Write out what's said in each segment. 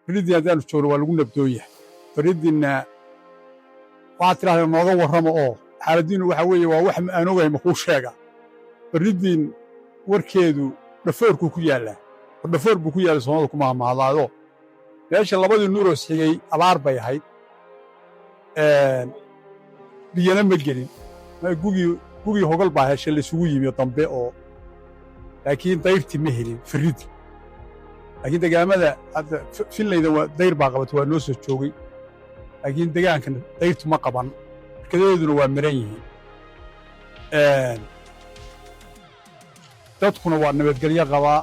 Fariiddii haddaanu joogno waa lagu nabdooyahay. Fariiddinna waxaad tidhahdaa nooga warrama oo xaaladdiinu waxa weeye waa wax aan ogahay ma kuu sheega. Fariiddiin warkeedu dhafoorkuu ku yaallaa, war dhafoor buu ku yaalla. Soomaalida ku mahmaahdaado meesha labadii nuuroos xigay abaar bay ahayd, biyana ma gelin. Gugii hogol baa heshay laysugu yimi dambe oo, laakiin dayrtii ma helin Fariidi. Laakiin degaamada hadda Finlayda waa dayr baa qabatay, waa noo soo joogay, laakiin degaankan dayrtu ma qaban, barkadaheeduna waa maran yihiin, dadkuna waa nabadgelyo qabaa.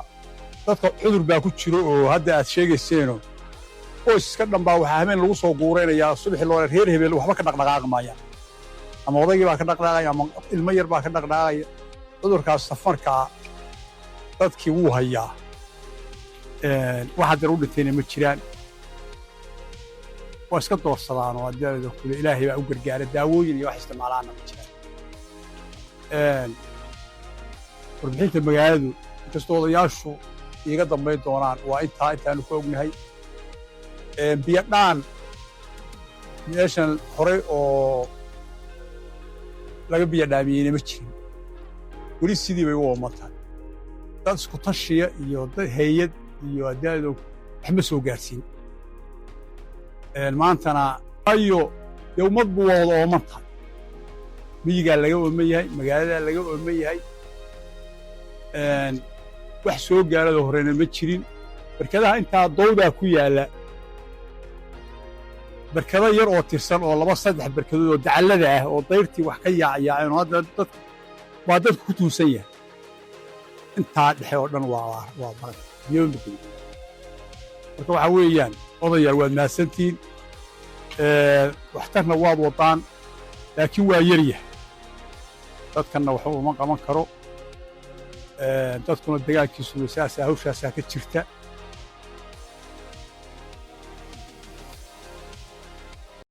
Dadka cudur baa ku jiro oo hadda aad sheegayseeno qoys iska dhan baa waxaa habeen lagu soo guuraynayaa subaxii loo reer hebel waxba ka dhaqdhaqaaqi maayaan, ama odaygii baa ka dhaqdhaqaaqaya ama ilmo yar baa ka dhaqdhaqaaqaya. Cudurkaas safarkaa dadkii wuu hayaa, wax haddana u dhintayna ma jiraan, waa iska doorsadaan oo haddii kule Ilaahay baa u gargaara, daawooyin iyo wax isticmaalaanna ma jiraan. Warbixinta magaaladu, inkastoo odayaashu iiga dambayn doonaan, waa intaa intaanu ka ognahay. Biyo dhaan meeshan horey oo laga biyo dhaamiyeyna ma jirin, weli sidii bay u ooman tahay. Dad isku tashiya iyo dad hay'ad iyo haddaado wax ma soo gaarsiin maantana, waayo dee ummad buu waa wada ooman tahay. Miyigaa laga ooman yahay, magaaladaa laga ooman yahay, wax soo gaarada horena ma jirin. Barkadaha intaa dawdaa ku yaalla, barkado yar oo tirsan oo laba saddex barkadood oo dacallada ah oo dayrtii wax ka yaacyaaceen oo hadda dad baa dadku ku tuunsan yahay. Intaa dhexe oo dhan waa baran biyo ma gelin. Marka waxaa weeyaan, odayaal, waad mahadsantihiin, waxtarna waad waddaan, laakiin waa yar yahay. Dadkanna waxba uma qaban karo, dadkuna degaankiisuna saasaa hawshaasaa ka jirta.